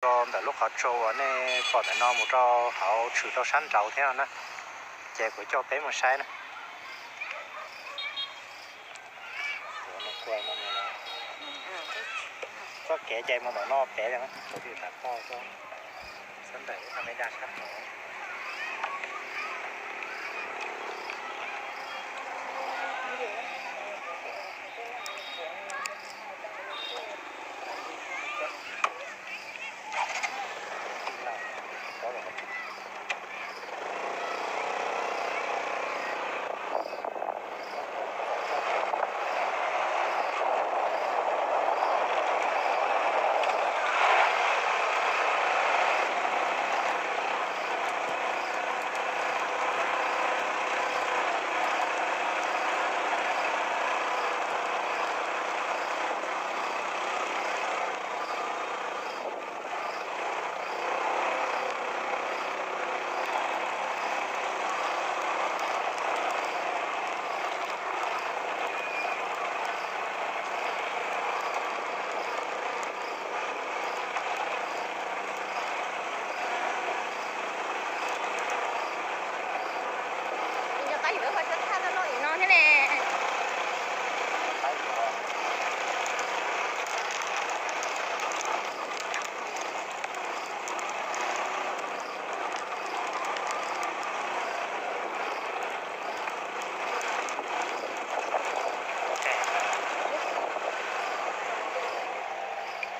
Rau ntawm lub qhov tsua uas nej pom ntawm no mus rau hauv tshwm rau sab nraud thiab no na, ces kuv coj peb mus saib na. Txoj kev ces mus ntawm no pem, txoj kev ntawm sab tod.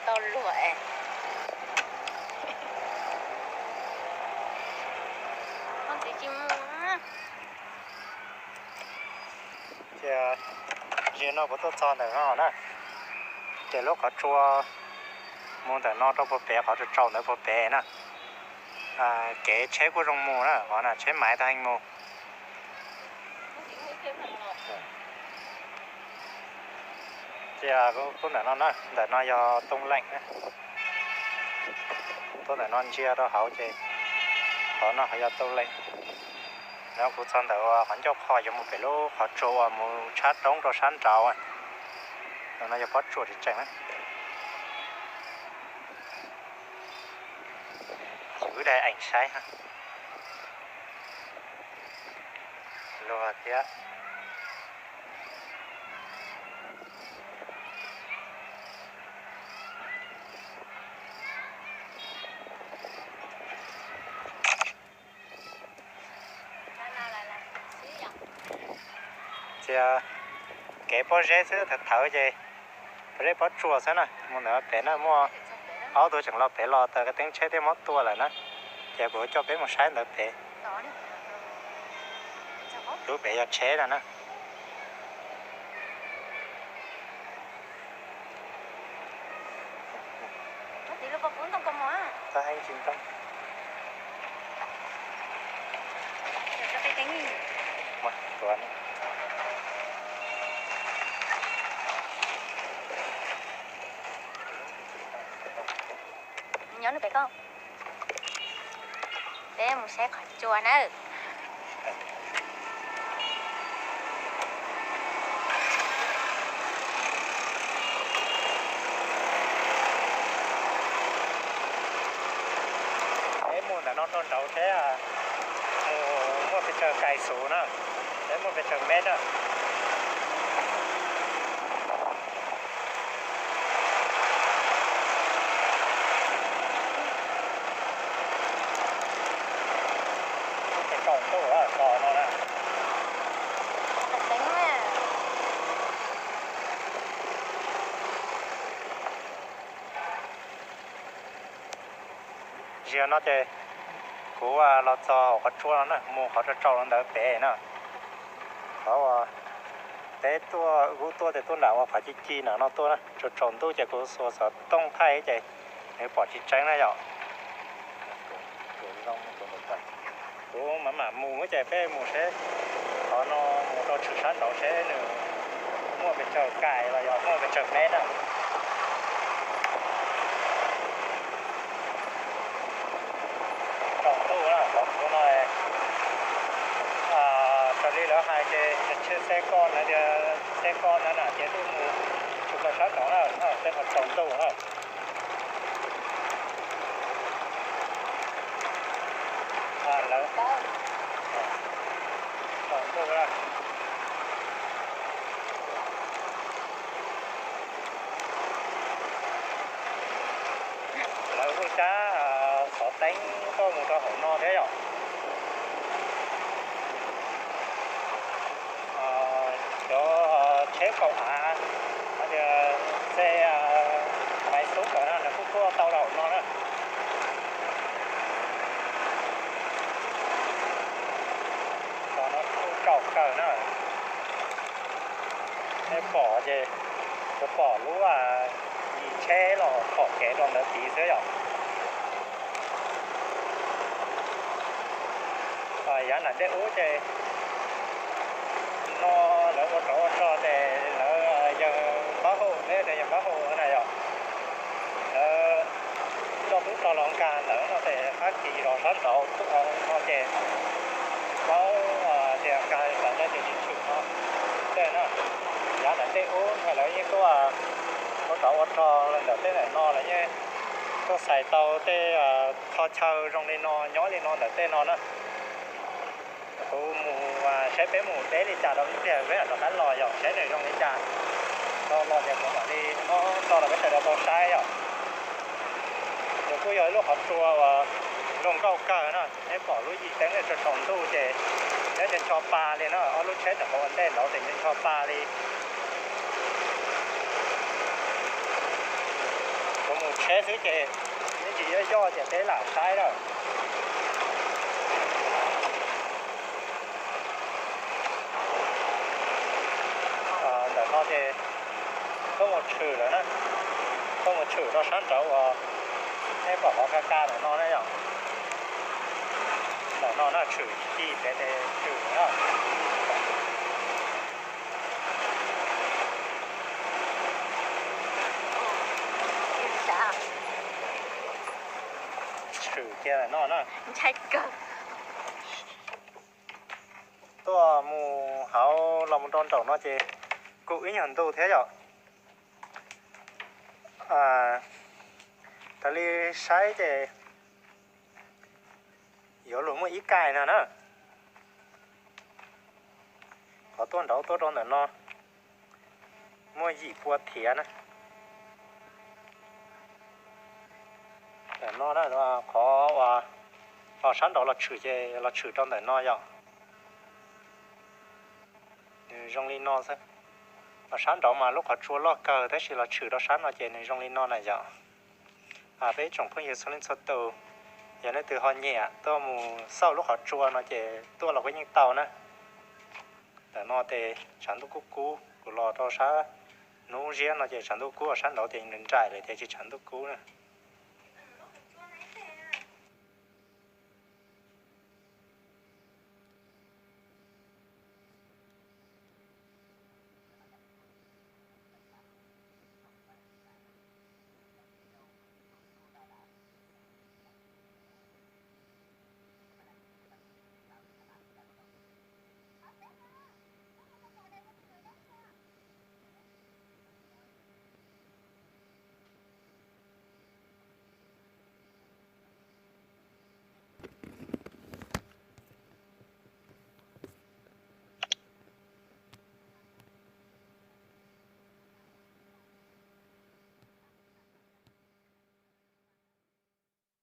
Tau luag es. Ntxiv tsis mus. Cia, ziag no kuv tuaj txog ntawm no na, ces lub qhov tsua mus ntawm no rau puag pem, qhov tsaus tsaus ntawd puag pem na. Kev tsheb kuj zoo mus na, qhov na tsheb maiv tag heev mus. Cia, tuaj ntawm no na, ntawm no yog Too Leej na. Tuaj ntawm no ntsia rau hauv ces qhov no yog Too Leej. No kuv txog ntawm uas qhov ncauj qho yuav mus pem lub qhov tsua uas mus tshab roob rau sab nraud. No yog pob tsuas tseem tseem na. Wb dai eem saib. Luag thiab. Cia, kev pob zeb xwb, thawv thawv ces pob zeb pob tsuas xwb na. Mus ntawm pem na muaj ob tug tseem los pem los taws, ko teeb tsheb thiaj muab tua lawm na. Ces kuv coj peb mus saib ntawd pem. Lub pem yog tsheb no na. Nyob pem ko. Peb mus saib qhov tsua nawb. Peb mus ntawm no rau nraud seb mus muaj pes tsawg kais xuv na, seb muaj pes tsawg mev na. Tsaus ntuj ko no na. Ziag no ces kuv los txog hauv qhov tsua no na, mus qhov tsaus tsaus ntawd pem na. Qhov uas peb tuaj, kuv tuaj ces tuaj nram uas qhov ci ci nram no tuaj na, tsaus tsaus ntuj ces kuv xuas xov tooj thaij ces nws pom tsis tseeb na yom. Kuv mam mam mus ces peb mus seb qhov no mus rau tshwm sab nraud seb nws muaj pes tsawg kais los yog muaj pes tsawg mev na. Tsaus ntuj na, qhov no raws li lawv hais ces tsheb koj na, tsheb koj na na ces tuaj mus tshwm rau sab nraud na, tej qhov tsaus ntuj na. Teeb tuaj mus rau hauv no thiab yom. Cov tsheb kaum av, tias xe maiv xub kawg no nws kuj tuaj tau rau hauv no na. Cov no kuj tsaus kawg na. Nej pom ces yuav pom lub yim tsheb los pom kev rau ntawd tid xwb yom. Yav nram ntej ub ces no lawv ua rov ua rog ces lawv yawg npab hau, peb tias yawg npab hau na yom, lawv coj tub rog los nkag ntawd no ces Fab Kis los sab nraud tuaj no ces paub tias nkag sawv ntawd ces tsis tshwm no tej na. Yav nram ntej ub mas lawv yeej tuaj ua rov ua rog los ntawm tej ntawm no, lawv yeej tuaj xais tau tej qho chaw zoo li no nyob li no ntawm tej no na. Kuv mus saib peb mus deb li cas rau ib pliag peb mam rov qab los yom, saib nws zoo li cas. Tau los ces kuv mam li muab tso rau peb sawv daws tau saib yom. Nws kuj yog ib lub qhov tsua uas zoo nkauj kawg na, neb pom lub yim teeb tsaus ntuj ces nyob nco nco pa li na, ob lub tsheb tawm hauv ua ntej nraud ces nco nco pa li. Kuv mus tsheb xwb ces ib ntsis yoj yoj ces peb lam saib lawm. Ntawm no ces tuaj mus tshwm lawm na, tuaj mus tshwm rau sab nraud uas nej pom qhov ka ka ntawm no na yom. Ntawm no na tshwm ci pem ces tshwm na. Tshwm kiag ntawm no na. Tuaj mus hauv los mus rau nraum no ces kuj ib nyuag ntuj thiab yom. Raws li saib ces yuav luag muaj ib kaij no na. Qhov tuaj nraud tuaj rau ntawm no muaj yim pua thiav na. Ntawm no na, qhov uas los sab nraud los tshwm ces los tshwm rau ntawm no yom. Nws zoo li no xwb. Los sab nraud mas lub qhov tsua loj kawg tab sis los tshwm rau sab no ces nws zoo li no na yom. Peb ib tsoom phooj ywg txhua leej txhua tus, yog leej twg ho nyiam tuaj mus xauj lub qhov tsua no ces tuaj los kuj yeej tau na. Ntawm no ces tshav ntuj kub kub, kuv los rau sab hnub ziab no ces tshav ntuj kub, sab nraud ces nws nraim lawm ces tsis tshav ntuj kub na.